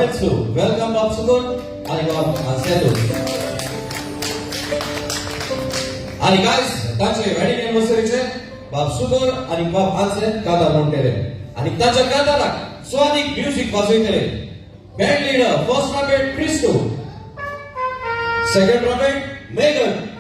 Lourenço. Welcome बाब सुगोर आणि बाब आन्सेतो. आणि गायज, तांचे वेडिंग एनिव्हर्सरीचे बाब सुगोर आणि बाब आन्से कातार म्हणटले आणि ताच्या काताराक स्वादीक music वाजयतले band leader, first trumpet Christo, second trumpet Megan.